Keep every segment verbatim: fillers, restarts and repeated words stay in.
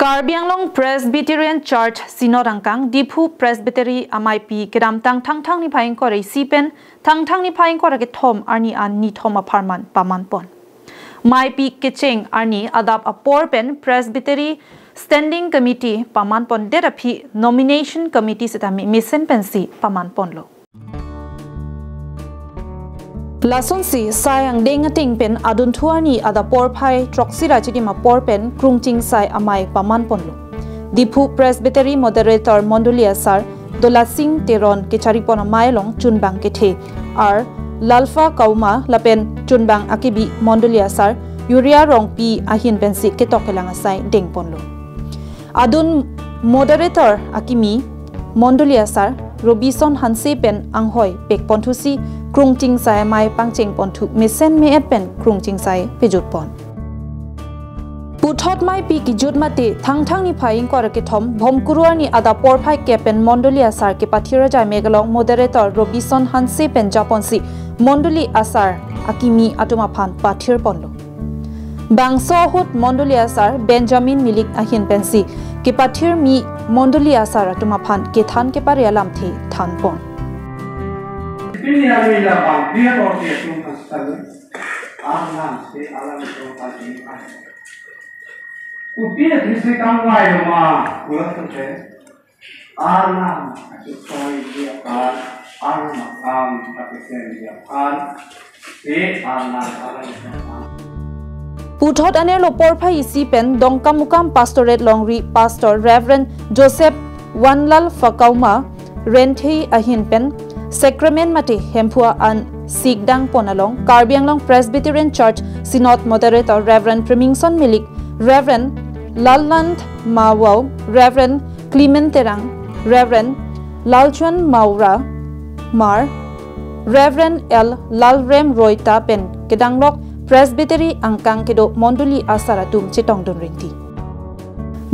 Karbi Anglong Presbyterian Church Synod angkang Diphu Presbytery ameipi kedamtang Thangthang niphai ingkoi ra isi pen Thangthang niphai ingkoi ra kethom arni an nithom apharman paman pon. Meipi kecheng arni adap apor pen Presbytery Standing Committee paman pondet aphi Nomination Committee sitame mesen pensi paman ponlo. Lasonsi sai angdeng ateng pen adunthu arni adap porphai throksi ra chitim apor pen Krungching Sai amei paman ponlo. Diphu Presbytery Moderator Mondoli Asar Dolat Sing Teron kechari pon amei along chunbang kethe R Lalfa Kauma lapen chunbang akibi Mondoli Asar Yuria Rongpi ahin pensi ketok kelang asai deng ponlo. Adun Moderator akimi Mondoli Asar Robison Hanse pen anghoi pek ponthusi Krungching Sai amei pangcheng ponthu mesen me-et pen Krungching Sai pejut pon. Puthot meipi kejut mate Thangthang niphai ingkoi ra kethom Bhomkuru arni adap porphai kep pen Mondoli Asar kepathir ajai mek along Moderator Robison Hanse pen japonsi Mondoli Asar akimi atum aphan pathir ponlo. Bangso ahut Mondoli Asar Benjamin Milik ahin pensi kepathirmi Mondoli Asar atum aphan kethan kepare alamthe than pon. Pini ami la bang dia bor dia tum pasal. Arnam si alam tum pasal. Upi isi kamwai ma ulat te. Arnam kachesoi dia kan, arnam kam kapesen dia kan. Si arnam alam tum. Puthot anerlo porphai isi pen Dongkamukam Pastorate longri Pastor Reverend Joseph Wanlal Fakauma Renthei ahin pen Sacrament mate Hemphu an sikdang pon along Karbi Anglong Presbyterian Church Synod Moderator Reverend Primingson Milik, Reverend Lalnand Mawau, Reverend Clement Terang, Reverend Lalchuan Maura Mar, Reverend L Lalrem Roita pen kedanglok Presbytery angkang kedo Mondoli Asar atum chetongdun rinti.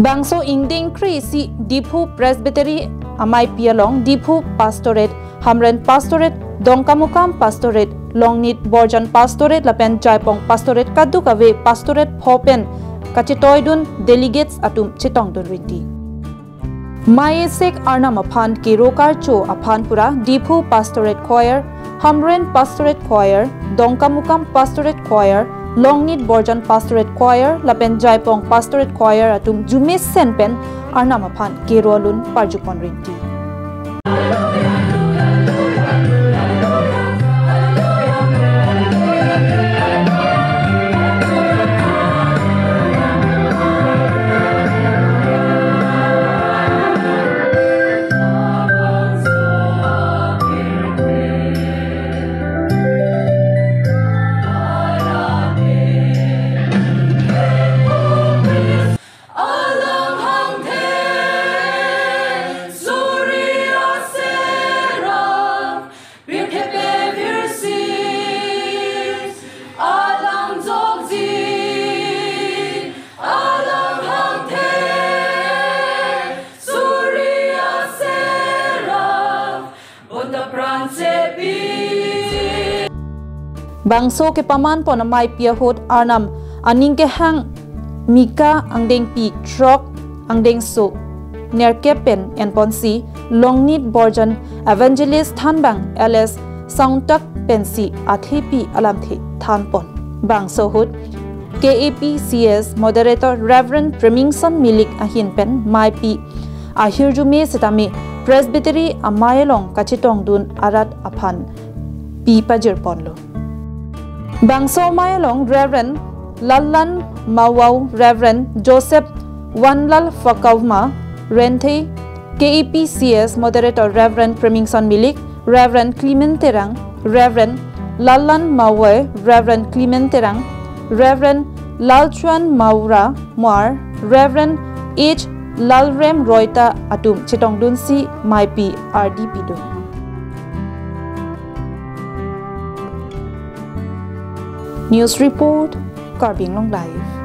Bangso ingdeng kre-isi Diphu Presbytery ameipi along Diphu Pastorate, Hamren Pastorate, Dongkamukam Pastorate, Longnit Borjan Pastorate lapen Jaipong Pastorate kadokave Pastorate pho pen kachetoidun delegates atum chetongdun rinti. Mei esek arnam aphan kero karcho aphan pura Diphu Pastorate Choir, Hamren Pastorate Choir, Dongkamukam Pastorate Choir, Longnit Borjan Pastorate Choir lapen Jaipong Pastorate Choir atum arjumesen pen arnam aphan kero alun parjupon rinti. Alang hangthe suri aserap, pirthe pevirsi alang jokji, alang hangthe suri aserap, bonta pran chepi. Bangso kepaman pon ameipi ahut arnam aning kehang Mika angdengpi throk angdengso nerkep pen enponsi Longnit Borjan Evangelist thanbang L S Soundtak pensi athepi alamthe thanpon. Bangso ahut K A P C S Moderator Reverend Primingson Milik ahin pen meipi ahirjume sitame Presbytery amei along kachetongdun arat aphan pi pajirponlo. Bangso amei along Reverend Lallan Mawau, Reverend Joseph Wanlal Fakauma Renthei, K A P C S Moderator Reverend Primingson Milik, Reverend Clement Terang, Reverend Lallan Mawai, Reverend Clement Terang, Reverend Lalchuan Maura Muar, Reverend H Lalrem Roita atum chetongdunsi meipi ardi pidun. News report, Karbi Anglong Live.